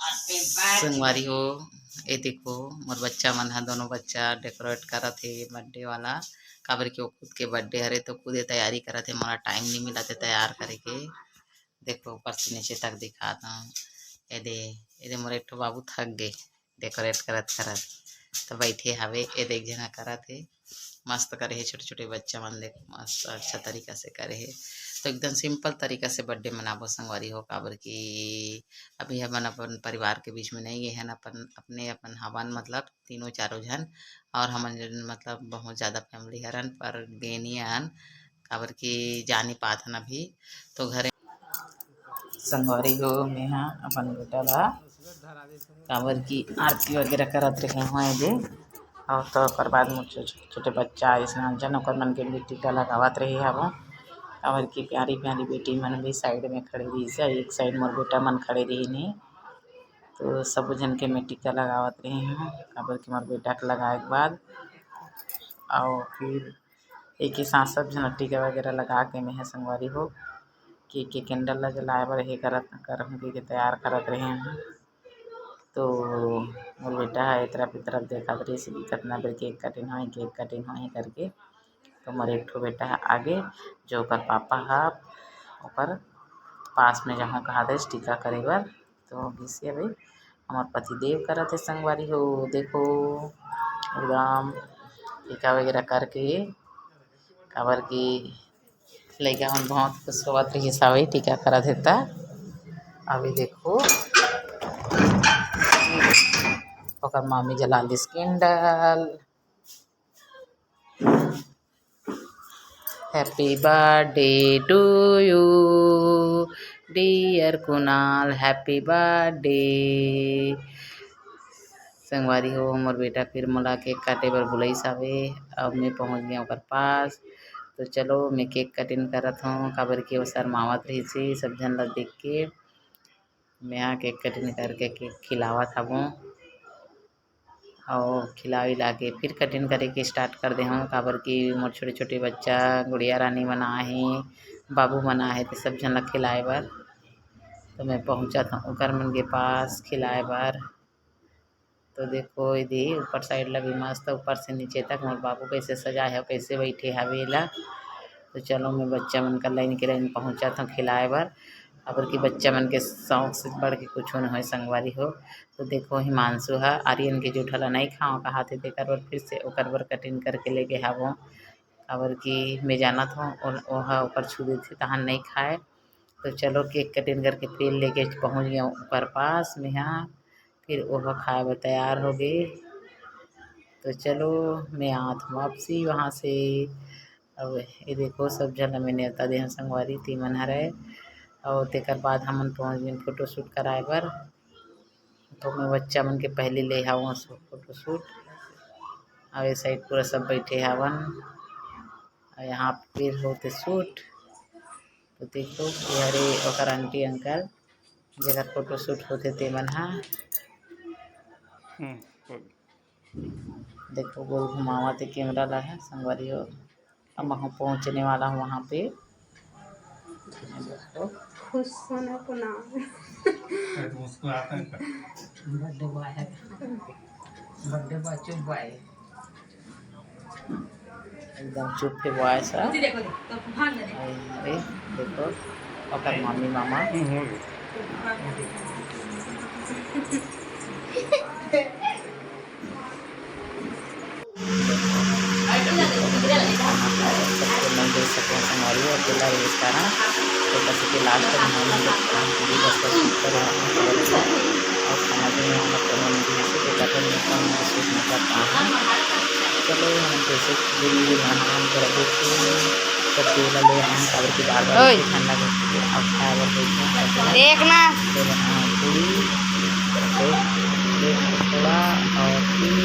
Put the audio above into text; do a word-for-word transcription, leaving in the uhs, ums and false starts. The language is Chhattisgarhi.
संगवारी हो, ये देखो, मोर बच्चा मन ह, दोनों बच्चा डेकोरेट करत हे बर्थडे वाला, काबर कि वो खुद के बर्थडे हरे, तो खुदे तैयारी करत हे। मोला टाइम नहीं मिलत हे तैयार करे के। देखो, ऊपर से नीचे तक दिखात हूँ। ये दे, ये दे, मोर एक ठो बाबू थक गे डेकोरेट करत करत, तो बैठे हवे। ये दे, एक झन ह करत हे, मस्त करे हे। छोटे छोटे बच्चा मन, देखो, मस्त अच्छा तरीका से करे हे। तो एकदम सिंपल तरीका से बर्थडे मनाबो संगवारी हो, काबर कि अभी हमन अपन परिवार के बीच में नहीं गे हन, अपन अपने अपन हवन, मतलब तीनों चारों झन, और हमन जन मतलब बहुत ज़्यादा फैमिली हरन, पर गे नहीं हन, काबर कि जा नहीं पात हन अभी। तो घरे संगवारी हो, मेहा अपन बेटा ला, काबर कि आरती वगैरह करत रहे हुए दे, और तो ओकर बाद मोर छो-, छोटे बच्चा आइस ना जन, ओकर मन के भी टीका लगावत रहे हवो, काबर कि प्यारी प्यारी बेटी मन भी साइड में खड़े रहिस हे, एक साइड मोर बेटा मन खड़े रहिन हे, तो सब झन के मैं टीका लगावत रहे हूँ, काबर कि मोर बेटा के लगाए के बाद, और फिर एक ही साथ सब झन टीका वगैरह लगा के मैं ह संगवारी हो, केक के कैंडल ला जलाए बर हे करत, करहूँ के तैयार करत रहे हूँ। तो मोर बेटा ह ए तरफ ए तरफ देखत रहिस कि कतना बेर केक कटिंग होही, केक कटिंग होही करके। तो मोर एक ठो बेटा ह आगे, जो ओकर पापा ह ओकर पास में जहाँ कहा दे टीका करे बर, तो गिसे अभी हमर पति देव करत हे संगवारी हो। देखो, एकदम टीका वगैरह करके, काबर कि लइका मन बहुत खुश होवत रहिस हवे टीका करत हे त। अभी देखो, ओकर मामी जला दिस candle. Happy birthday to you, dear Kunal, happy birthday। संगवारी हो, मोर बेटा फिर मोला केक काटे बर बुलाइस हवे। अब मैं पहुँच गया ओकर पास। तो चलो, मैं केक कटिंग करत हूँ, काबर कि वो शर्मावत रहिस हे सब झन ला देख के। मैं हा केक कटिंग करके केक खिलावत हवों। अउ खिला विला के फिर कटिंग करे के स्टार्ट कर दे हवं, काबर कि मोर छोटे-छोटे बच्चा, गुड़िया रानी मन आहे, बाबू मन आहे, ते सब झन ला खिलाए बर। तो मैं पहुँचत हवं ओकर मन के पास खिलाए बर। तो देखो, एदे ऊपर साइड ला भी मस्त, ऊपर से नीचे तक मोर बाबू कैसे सजाए हे, कैसे बैठे हवे एला। तो चलो, मैं बच्चा मन का लाइन के लाइन पहुँचत हवं खिलाए बर, काबर कि बच्चा मन के शौक से बढ़ के कुछो न होय संगवारी हो। तो देखो, हिमांशु ह आर्यन के जूठा ला नइ खाव कहाथे, तेकर बर फिर से ओकर बर कटिंग करके लेगे हावों, काबर कि मैं जानत हवं, ओ-, ओहा ओकर छू देथे, तहान नइ खाय। तो चलो, केक कटिंग करके फिर लेके पहुँच गया ओकर पास मेहा, फिर ओहा खाए बर तैयार होगे। तो चलो, मैं आत हूँ वापसी वहाँ से। अब ये देखो, सब झन ला मैं नेवता दे हवं संगवारी, तीमन हरय। अउ तेकर बाद हमन पहुँच गेन फोटोशूट कराए बर। तो मैं बच्चा मन के पहले ले हावों फोटोशूट। अउ ये साइड पूरा सब बैठे हावन। अउ यहाँ पे फिर होते शूट। तो देखो, ये हरे ओकर आंटी अंकल, जेकर फोटोशूट होते तेमन हा। हम्म, हो गया। देखो, गोल घुमावत हे कैमरा ला ह, संगवारी हो। अब मैं पहुँचने वाला हूँ वहाँ पे। देखो। खुश होना को नाम। अरे, तो मुस्कुराता है। बर्थडे बॉय है। बर्थडे बॉय, चुप बॉय। एकदम चुप हे बॉय सब। अरे, अरे, देखो, ओकर मामी मामा। हम्म, हो गया। देखो, कहाँ का है, सबको नहीं दे सके संगवारी हो, अकेला रहिस कारण। तो बस के लास्ट में हम लोग काम के लिए बस बस ऊपर है, और समझ में हम लोग कोनो नहीं दे सके, तो अपन लोग काम में कुछ नहीं कर पाए हैं। चलो, हम जैसे पूरी नहान कर देते हैं, तो तेल ले हम काबर की बार बार ओए। ठंडा करके अब खाए बर बैठे हैं। देख ना। तो बनाओ पूरी, तो एक पकौड़ा और फिर